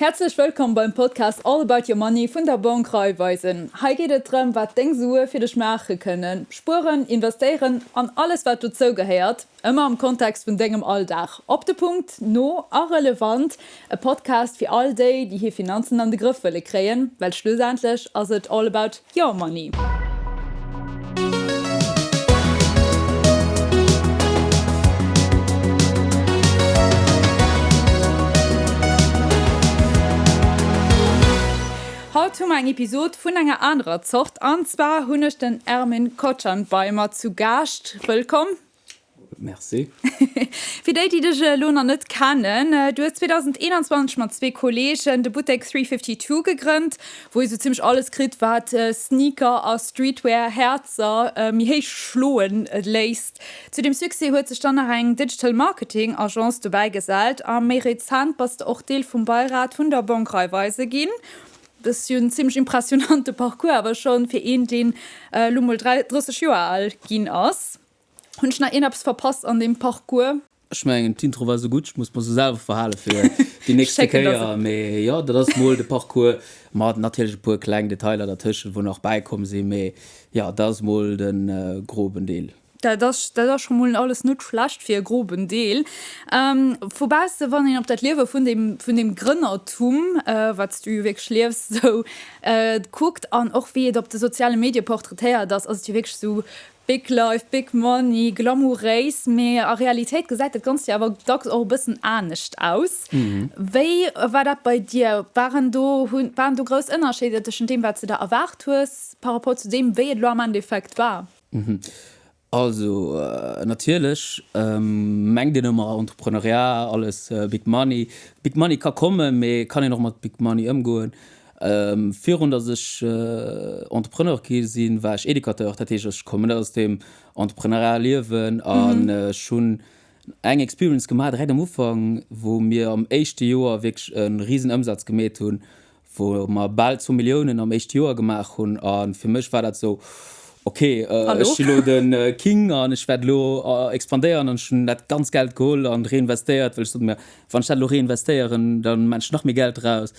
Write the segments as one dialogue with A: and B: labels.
A: Häerzlech wëllkomm beim Podcast All About Your Money vun der Banque Raiffeisen. Hei geet et drëm, wat deng Sue fir dech maache kënnen. Spueren, investéieren an alles wat dozou gehéiert, ëmmer am Kontext vun dengem Alldag. Op de Punkt, no a relevant. E Podcast fir all déi, déi hir Finanzen an de Grëff wëlle kréien, well schlussendlech ass et all about your money. Haut hu mer eng Episod vun enger anerer Zort an zwar hunn ech den Ermin Kocan bei mer zu Gaascht. Wëllkomm!
B: Merci.
A: Fir déi, déi dech elo nach net kennen, Du hues 2021 mat zwee Kolleegen de Buttek 352 gegrënnt, wou ee sou zimmlech alles kritt, wat Sneaker a Streetwear-Häerzer méi héich schloe léisst. Zu deem Succès huet sech dann nach eng Digital Marketing Agence dobäi gesellt a méi rezent bass de och Deel vum Beirat vun der Banque Raiffeisen ginn. Dat ass jo en zimmlech impressionante Parcours awer schonn fir een, deen elo mol 30 Joer al ginn ass. Hunn ech nach ierneppes verpasst an deem Parcours?
B: Ech mengen d'Intro war sou gutt, ech muss mer sou selwer verhale fir déi nächste Kéier. Mee jo, dat ass mol de Parcours mat natierlech e puer kleng Detailer dertëschent, wou nach bäikomm sinn. Mee jo, dat ass mol de groben Deel.
A: Dat ass, dat ass scho mol alles net schlecht fir e groben Deel. Vu bausse, wann een op dat Liewe vun deem, vun deem Grënnertum, wat s du jo wierklech liefs, sou kuckt an och wéi et op de soziale Medie portraitéiert ass, ass et jo wierklech sou Big Life, Big Money, glamouréis, mee a Realitéit gesäit dat Ganzt jo awer dacks och e bëssen anescht aus. Wéi war dat bei dir? Waren do, waren do grouss Ënnerscheeder tëschent deem, wat s de der erwaart hues, par rapport zu deem, wéi et elo am Endeffekt war?
B: Also natierlech mengt een ëmmer Entrepreneuriat, alles Big Money. Big Money ka kommen, mee kann een och mat Big Money ëmgoen? Virun datt ech Entrepreneur gi sinn, war ech Educateur. Dat heescht, ech kommen net aus deem Entrepreneuriat Liewen an ech hunn eng Experience gemaach direkt am Ufank, wou mir am éischte Joer wierklech e risen Ëmsaz gemeet hunn, wou mer bal zwou Milliounen am éischte Joer gemaach hunn. A fir mech war dat esou, ok, ech si lo de King an ech wäert elo expandéieren an ech hunn dat ganz Geld geholl an reinvestéiert, well ech sot mir, Wann ech dat elo reinvestéieren, da maan ech nach méi Geld draus.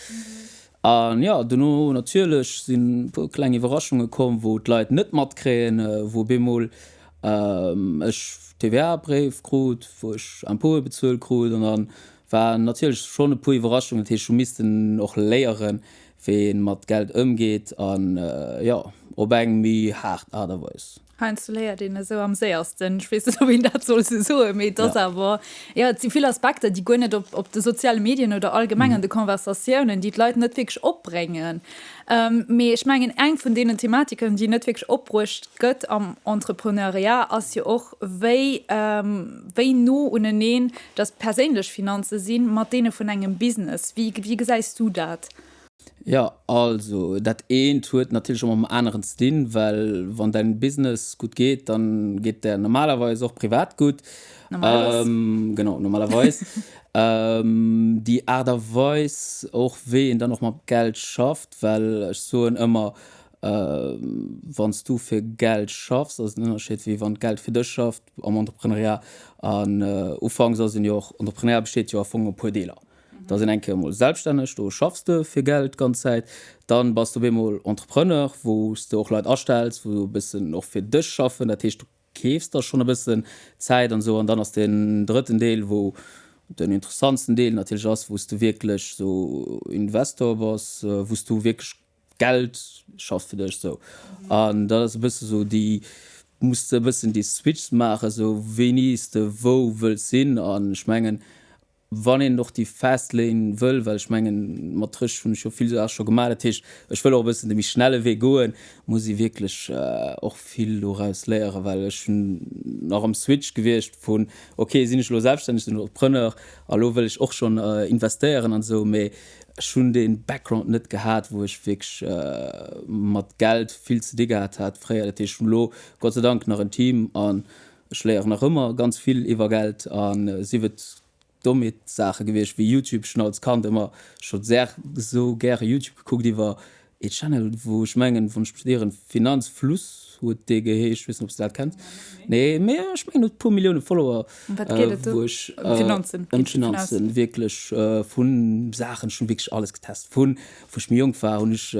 B: An jo, dono natierlech sinn e puer kleng Iwwerraschunge komm, wou d'Leit net matkréien, wou op eemol ech TVA-Bréif krut, wou ech Impôte bezuelt krut. An dann waren natierlech schonn e puer Iwwerraschungen. Dat heescht, ech hu missten och léieren, wéi ee mat Geld ëmgeet an jo, op eng méi haart Aart a Weis.
A: Heiansdo léiert een esou am séiersten. Ech weess net, ob een dat soll esou soen, mee et ass awer, jo, et si vill Aspekter, déi guer net op, op de soziale Medien oder allgemeng an de Conversatiounen, déi d'Leit net wierklech opbréngen. Mee ech mengen, eng vun deenen Thematiken, déi net wierklech opbruecht gëtt am Entrepreneuriat, ass jo och, wéi, wéi no uneneen dass perséinlech Finanze si mat deene vun engem Business. Wéi, wéi gesäis du dat?
B: Jo, also dat eent huet natierlech och mam aneren ze dinn, well wann däin Business gutt geet, dann geet der normalerweis och privat gutt.
A: Normalerweis.
B: Genau, normalerweis. Déi Aart a Weis och wéi een dann och mat Geld schafft, well ech soen ëmmer, wann s du fir Geld schaffs, ass et en Ënnerscheed wéi wann d'Geld fir dech schafft am Entrepreneuriat. An ufanks ass een jo och, Entrepreneuriat besteet jo am Fong e puer Deeler. Da sinn eng Kéier emol selbstänneg, do schaffs de fir Geld d'ganz Zäit. Dann bass de op eemol Entrepreneur, wou s de och Leit astells, wou e bëssen och fir dech schaffen. Dat heescht, du keefs der schonn e bëssen Zäit an esou. An dann ass deen drëtten Deel, wou den interessantsten Deel natierlech ass, wou s de wierklech esou Investor bass, wou s du wierklech Geld schafft fir dech esou. An dat ass e bësse sou déi, muss de e bëssen déi Switch maachen, esou wéini s de wou wëlls sinn. An ech mengen, Wann een och déi fast lane wëll, well ech mengen, mat Trësch hunn ech jo vill Saache scho gemaach, dat heescht, ech wëll och e bëssen de méi schnelle Wee goen, muss ee wierklech och vill doraus léieren, well ech hunn nach am Switch gewiescht vun, ok, sinn ech elo selbststänneg, sinn Entrepreneur a lo wëll ech och schonn investéieren an esou, mee ech hunn dee Background net gehat, wou ech wierklech mat Geld vill ze di gehat hat fréier. Dat heescht, ech hunn elo Gott sei Dank nach en Team an Ech léieren nach ëmmer ganz vill iwwer Geld a sief et dommit Saache gewiescht wéi Youtube. Ech hunn als Kand ëmmer scho sehr sou gäre Youtube gekuckt iwwer ee Channel wou ech mengen, wann ech mech net ieren, Finanzfluss. Huet dee geheescht, weess net ob s de dat kenns. Nee, mee ech mengen huet e puer Millioune Follower.
A: Ëm wat geet et do?
B: Wou ech
A: Ëm d'Finanzen,
B: ëm d'Finanzen wierklech vu Saachen, ech hunn wierklech alles getest. Vun wou ech méi jonk war hunn ech,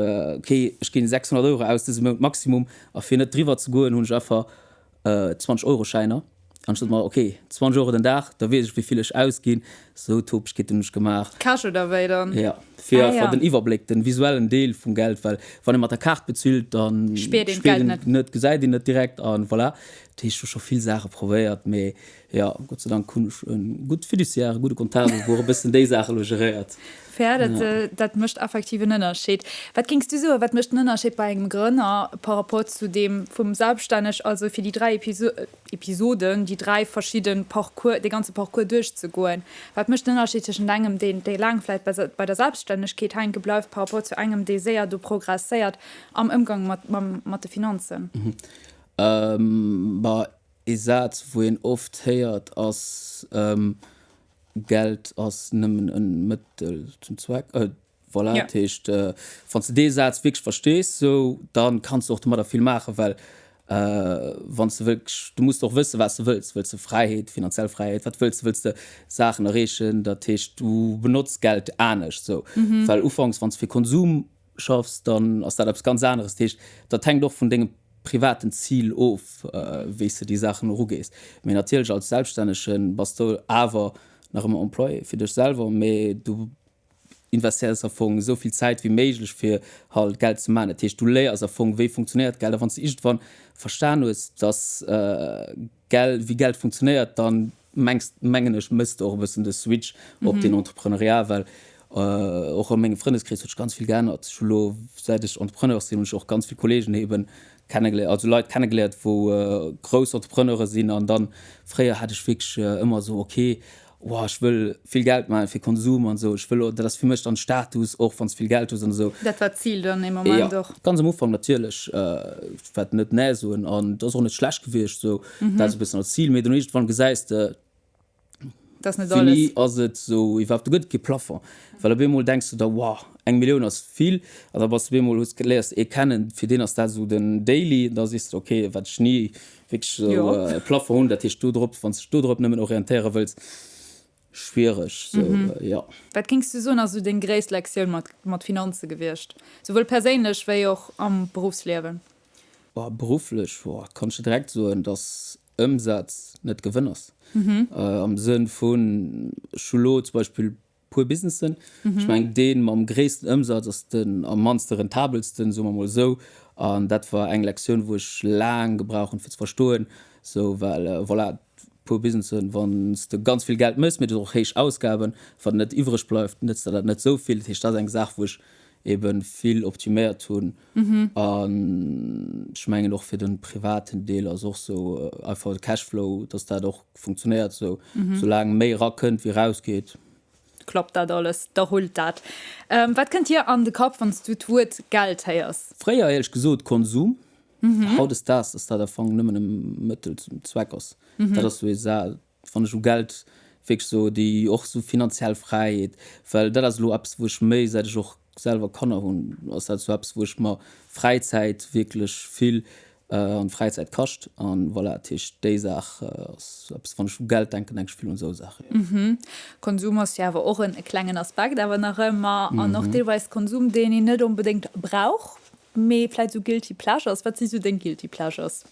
B: ok ech ginn 600 Euro aus dëse Mount Maximum a fir net driwwer ze goen hunn ech einfach 20 Euro Schäiner an ech sot mer, ok 20 Euro den Dag, da weess ech wéi vill ech ausginn. Sou Topegkeeten hunn ech gemaach.
A: Cash oder wéi dann?
B: Jo, fir einfach den Iwwerbléck, den visuellen Deel vum Geld, well wann ee mat der Kaart bezilt, dann
A: spiert een d'Geld net,
B: net, gesäit een net direkt an voilà. Dat heescht, ech hu scho vill Saache probéiert, mee jo, Gott sei Dank hunn ech e gutt Fiduciaire, e gudde Comptabel, wou och e bëssen déi Saache elo geréiert.
A: Fair, dat, dat mécht effektiv en Ënnerscheed. Wat géings du soen, wat mécht en Ënnerscheed bei engem Grënner par rapport zu deem vum Selbststänneg, also fir déi 3 Episo Episoden, déi 3 verschidde Parcours, dee ganze Parcours duerchzegoen? Wat mécht den Ënnerscheed tëschent engem, deen, dee laang vläicht bei, bei der Selbststännegkeet hänke bleift, par rapport zu engem, dee séier do progresséiert am Ëmgang mat, mam, mat de Finanzen?
B: Bah, ee Saz, wou een oft héiert, ass, Geld ass nëmmen e Mëttel zum Zweck. Voilà, dat heescht, wann s de dee Saz wierklech verstees, sou, da kanns de och domadder vill maachen, well wann s de wierklech, du muss och wëssen, wat s de wëlls. Wëlls de Fräiheet, finanziell Fräiheet, wat wëlls de? Wëlls de Saachen erreechen? Dat heescht, du benotz Geld anescht, sou. Well ufanks, wann s de fir Konsum schaffs, dann ass dat eppes ganz aneres. Dat heescht, dat hänkt och vun dengem privaten Zil of, wéi s de déi Saachen erugees. Mee natierlech als Selbststännege bass de awer nach ëmmer Employé fir dech selwer, mee du investéiers am Fong esou vill Zäit wéi méiglech fir halt Geld ze maachen. Dat heescht, du léiers am Fong, wéi funktionéiert Geld. A wann s de iergendwann verstan hues, dass Geld, wéi Geld funktionéiert, dann mengs, mengen ech, mëss de och e bëssen de Switch op den Entrepreneuriat, well och a mengem Frëndeskrees huet sech ganz vill geännert. Ech hu lo, säit ech Entrepreneur sinn, hunn ech och ganz vill Kollegen eben kennegeléiert, also Leit kennegeléiert, wou grouss Entrepreneure sinn an dann, fréier hat ech wierklech ëmmer esou, ok, Wow, ech wëll vill Geld maachen fir Konsum an esou. Ech wëll, dat ass fir mech dann Status och, wann s vill Geld hues an esou.
A: Dat war d'Zil dann ee Moment
B: och? Jo, ganz am Ufank natierlech. Ech wäert net nee soen an et ass och net schlecht gewiescht esou, dat esou e bëssen als Zil. Mee dann iergendwann gesäis de,
A: Dat ass net alles.
B: Wéini ass et esou iwwerhaapt, do gëtt et kee Plafond. Well op eemol denks du der, wow, eng Millioun ass vill an da bass de op eemol, hues, léiers de ee kennen, fir deen ass dat esou den Daily an da sees de, okay, wat ech ni Wierklech esou e Plafond hunn, dat heescht do drop, wann s de dech do drop nëmmen orientéiere wëlls, schwiereg esou, jo.
A: Wat géings du soen ass esou deng gréisst Lektioun mat mat Finanze gewiescht, souwuel perséinlech wéi och am Beruffsliewen?
B: Boah, berufflech, boah, kann ech der direkt soen, dass Ëmsaz net Gewënn ass. Am Sënn vun, ech hu lo zum Beispill puer Businessen. Ech mengen, dee mam gréissten Ëmsaz ass den am mannste rentabelsten, soe mer mol esou. An dat war eng Lektioun, wou ech laang gebraucht hunn, fir ze verstoen, esou, well voilà, puer Businessen, wann s de ganz vill Geld méchs, mee du hues och héich Ausgaben, wat net iwwreg bleift, nëtzt der dat net esou vill. Dat heescht, dat ass eng Saach, wou ech ebe vill optiméiert hunn. An ech mengen och fir de privaten Deel ass och esou einfach de Cashflow, dass dat och funktionéiert esou, soulaang méi erakënnt wéi erausgeet.
A: Klappt dat alles, da rullt dat. Wat kënnt dir an de Kapp, wann s du d'Wuert Geld héiers?
B: Fréier éierlech gesot Konsum. Hautdesdaags ass dat am Fong nëmmen e Mëttel zum Zweck ass. Dat ass esou ee Sa, wann ech u Geld wierklech esou déi och esou finanziell Fräiheet, well dat ass elo eppes wou ech méi, säit ech och selwer Kanner hunn, ass dat esou eppes wou ech mer Fräizäit wierklech vill an Fräizäit kascht an voilà, dat heescht déi Saach ass eppes, wann ech u Geld denken, denke ech vill un esou Saachen,
A: jo. Konsum ass jo awer och en klengen Aspekt awer nach ëmmer an och deelweis Konsum deen een net onbedéngt brauch, mee vläit esou guilty pleasures. Wat si sou deng guilty pleasures?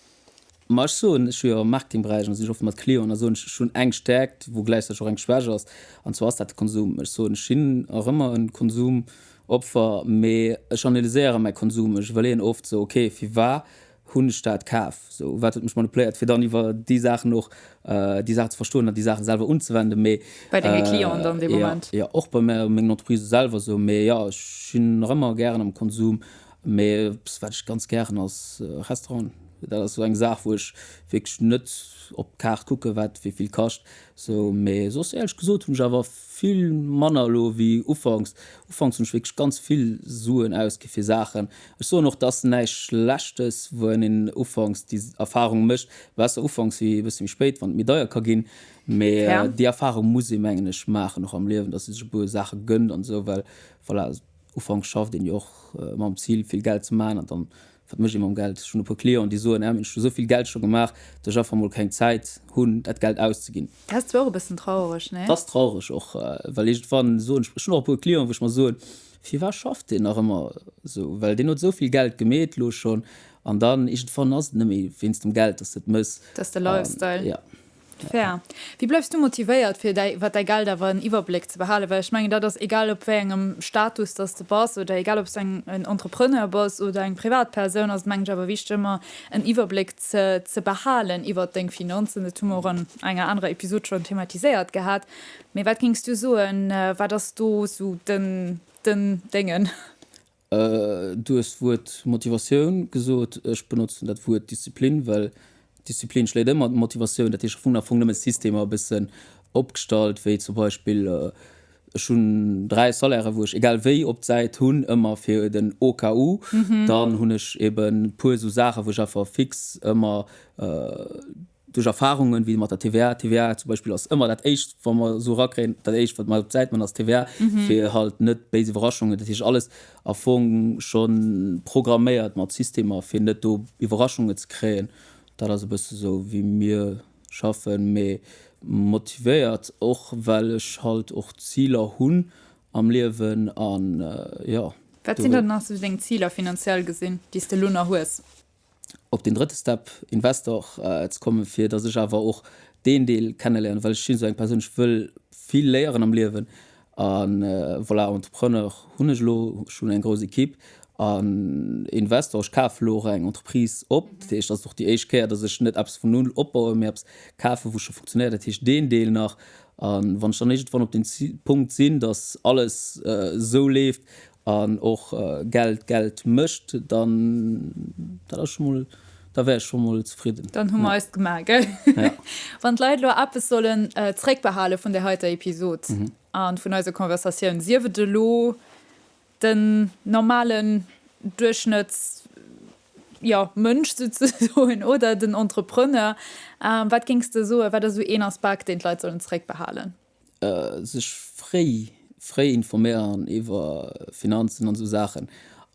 B: Ma ech soen, ech hu jo am Marketingberäich an da sinn ech oft mat Clienten a soen ech, ech hunn eng Stäerkt wou gläichzäiteg och eng Schwäch ass an zwar ass dat de Konsum. Ech soen, ech sinn nach ëmmer e Konsumopfer, mee ech analyséiere mäi Konsum, ech iwwerleeën oft sou, ok firwar hunn ech dat kaf, sou wat huet mech manipuléiert, fir dann iwwer déi Saachen och déi Saachen ze verstoen an déi Saachen selwer unzewenden, mee
A: Bei denge Clienten dann dee
B: Moment? Jo, och bei mär, mengen Entreprisë selwer sou, mee jo, ech sinn nach ëmmer gären am Konsum, mee eppes wat ech ganz gären ass Restauranten, dat ass sou eng Saach wou ech wierklech net op d'Kaart kucke wat wéi vill kascht, sou, mee soss éierlech gesot hunn ech awer vill manner elo wéi ufanks. Ufanks hunn ech wierklech ganz vill Suen ausgi fir Saachen. Ech soen och, et ass näischt Schlechtes, wann een ufanks déi Erfarung mécht. Besser ufanks wéi e bësse méi spéit, wann et méi deier ka ginn. Mee déi Erfarung muss ee mengen ech maachen och am Liewen, datt ee sech e puer Saache gënnt an esou, well voilà, ufanks schafft een jo och mam Zil vill Geld ze maachen an dann. Wat mécht ee mam Geld? Ech hunn e puer Clienten, déi soen, Ermin, ech hu esou vill Geld scho gemaach, datt ech einfach mol keng Zäit hunn, dat Geld auszeginn.
A: Dat ass zwar och e bëssen traureg, nee?
B: Dat ass traureg och, well iergendwann soen ech, ech hunn och e puer Clienten, wou ech mer soen, Firwat schafft deen nach ëmmer esou? Well deen huet esou vill Geld gemeet elo schonn an dann iergendwann ass et net méi wéinst dem Geld, datt s de et méchs.
A: Dat ass de Lifestyle.
B: Ja.
A: Fair. Wéi bleifs du motivéiert, fir däi, iwwer däi Geld awer en Iwwerbléck ze behalen? Well ech mengen, dat ass, egal op wéi engem Status dass de bass oder egal ob s du eng, en Entrepreneur bass oder eng Privatpersoun, ass et mengen ech awer wichteg ëmmer en Iwwerbléck ze, ze behalen iwwer deng Finanzen. Dat hu mer och an enger anerer Episod schonn thematiséiert gehat. Mee wat géings du soen, wat ass do sou den, den Déngen?
B: Du hues d'Wuert Motivatioun gesot. Ech benotzen dat Wuert Disziplin, well Disziplin schléit ëmmer d'Motivatioun. Dat heescht, ech hunn am Fong nëmme Systemer e bëssen opgestallt, wéi zum Beispill, ech hunn 3 Salairen, wou ech egal wéi op d'Säit hunn, ëmmer fir den au cas où. Dann hunn ech eben e puer esou Saachen, wou ech einfach fix ëmmer Duerch Erfahrungen, wéi mat der TVA, TVA zum Beispill ass ëmmer dat éischt, wa mer Sue rakréien, dat éischt wat mer op d'Säit man ass TVA, fir halt net béis Iwwerraschungen, dat heescht alles am Fong scho programméiert mat Systemer, fir net do Iwwerraschungen ze kréien. Dat ass e bësse sou wéi mir schaffen, mee motivéiert och well ech halt och Ziler hunn am Liewen an jo.
A: Wat sinn dann nach sou deng Ziler finanziell gesinn, déi s de elo nach hues?
B: op deen drëtte Step, Investor, ze kommen, fir datt ech awer och deen Deel kenneléieren, well ech sinn esou eng Persoun, ech wëll vill léieren am Liewen a voilà, Entrepreneur hunn ech elo, ech hunn eng grouss Equipe an Investor, ech kafe elo och eng Entreprise op, dat heescht, dat ass och déi éischt Kéier, datt ech net eppes vun null opbauen, mee eppes kafen, wou scho funktionéiert, dat heescht deen Deel nach. A wann ech dann iergendwann op deem Punkt sinn, datt alles esou leeft, an och Geld Geld mécht, dann dat ass scho mol, da wär ech scho mol zefridden.
A: Dann hu mer eist gemaach, gell?
B: Ja.
A: Wann d'Leit elo eppes sollen zréckbehale vun där heiter Episod a vun eiser Conversatioun, sief et elo den normalen Duerchschnëtts, jo, Mënsch souzesoen oder den Entrepreneur, wat géings de soen, wat ass esou een Aspekt, deen d'Leit sollen zréckbehalen?
B: Sech fréi, fréi informéieren iwwer Finanzen an esou Saachen.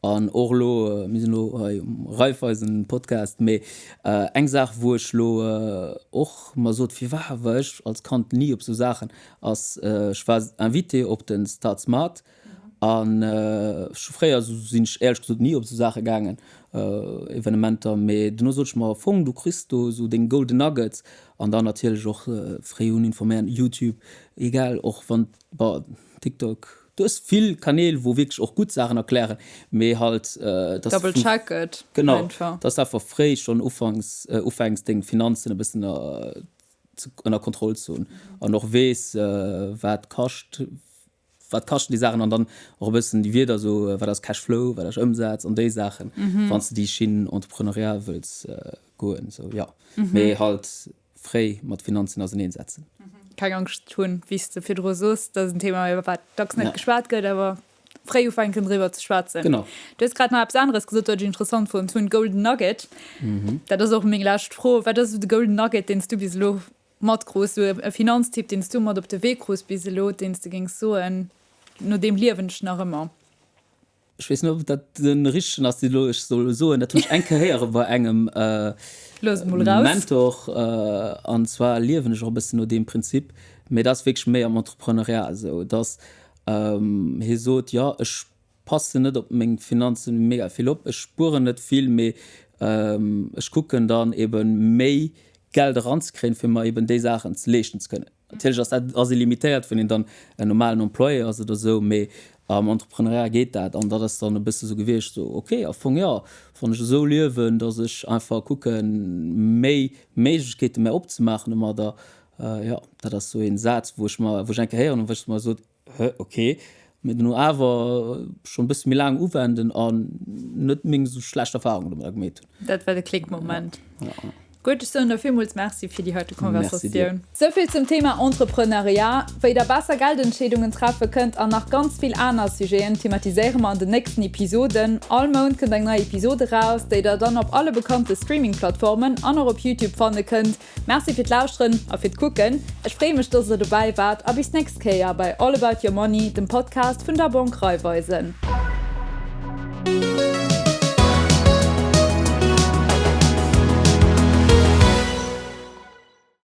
B: An och elo, mir sinn elo hei um Raiffeisen Podcast, mee eng Saach wou ech elo och mer sot, firwat war ech als Kand ni op esou Saachen, ass ech war Invité op den Start Smart an scho fréier sinn ech éierlech gesot ni op esou Saache gaangen, Evenementer, mee dono sot ech mer, am Fong du kriss do esou deng Golden Nuggets An dann natierlech och fréi un informéieren, Youtube, egal, och wann, bon, TikTok, du hues vill Kanäl, wou wierklech och gutt Saachen erklären, mee halt,
A: dass du. Double check et
B: Genau, einfach. Dass du einfach fréi schonn ufanks, ufänks deng Finanzen e bëssen ënner Kontroll ze hunn an och weess, wat kascht. Wat kaschten déi Saachen an dann och e bëssen déi Wierder esou, wat ass Cash Flow, wat ass Ëmsaz an déi Saachen, wann s de déi Schinn Entrepreneuriat wëlls goen. Esou, jo. Mee halt fréi mat Finanzen auserneesetzen.
A: Keng Angscht hunn, wéi s de virdru soos, dat ass en Thema, iwwer wat dacks net geschwat gëtt, awer fréi ufänken driwwer ze schwätzen.
B: Genau.
A: Du hues grad nach eppes aneres gesot, wat ech interessant fonnt hunn, Golden Nugget. Dat ass och meng lescht Fro. Wat ass esou de Golden Nugget, deen s du bis elo Matkrus, sou e Finanztipp, deen s du mat op de Wee krus bis elo, deen s de géings soen, no deem liewen ech nach ëmmer?
B: Ech weess net, ob dat de richtegen ass, deen elo ech soll soen. Dat hunn ech eng Kéier héiere bei engem
A: Looss et mol raus.
B: Mentor. An zwar liewen ech och e bëssen no deem Prinzip, mee dat ass wierklech méi am Entrepreneuriat esou, dass hie sot, jo, ech Passen net op meng Finanzen mega vill op. Ech spueren net vill, mee ech kucken dann eben méi Geld eranzekréien, fir mer eben déi Saachen ze leeschten ze kënnen. Natierlech ass dat ass ee limitéiert, wann een dann en normalen Employé ass oder esou, mee am Entrepreneuriat geet dat. An dat ass dann e bësse sou gewiescht, sou ok, am Fong jo, wann ech esou liewen, datt ech einfach kucken, méi Méiglechkeete mär opzemaachen domadder, jo, dat ass sou een Saz, wou ech mer, wou ech eng Kéier héieren hunn, wou ech mer sot, Hä, ok, mee dono awer schon e bësse méi laang uwenden an net méng sou schlecht Erfahrungen domadder gemeet
A: hunn. Dat war de Klick-Moment. Gutt, ech soen der villmools Merci fir déi heite Conversatioun. Souvill zum Thema Entrepreneuriat, wéi der besser Geldentscheedungen treffe kënnt an nach ganz vill aner Sujeten thematiséiere mer an den nächsten Episoden. All Mount kënnt eng nei Episode raus, déi der dann op alle bekannte Streaming-Plattformen an och op Youtube fanne kënnt. Merci fir d'Lauschteren a fir d'Kucken. Ech freeë mech, dass der dobäi waart a bis d'nächst Kéier bei All About Your Money, dem Podcast vun der Banque Raiffeisen.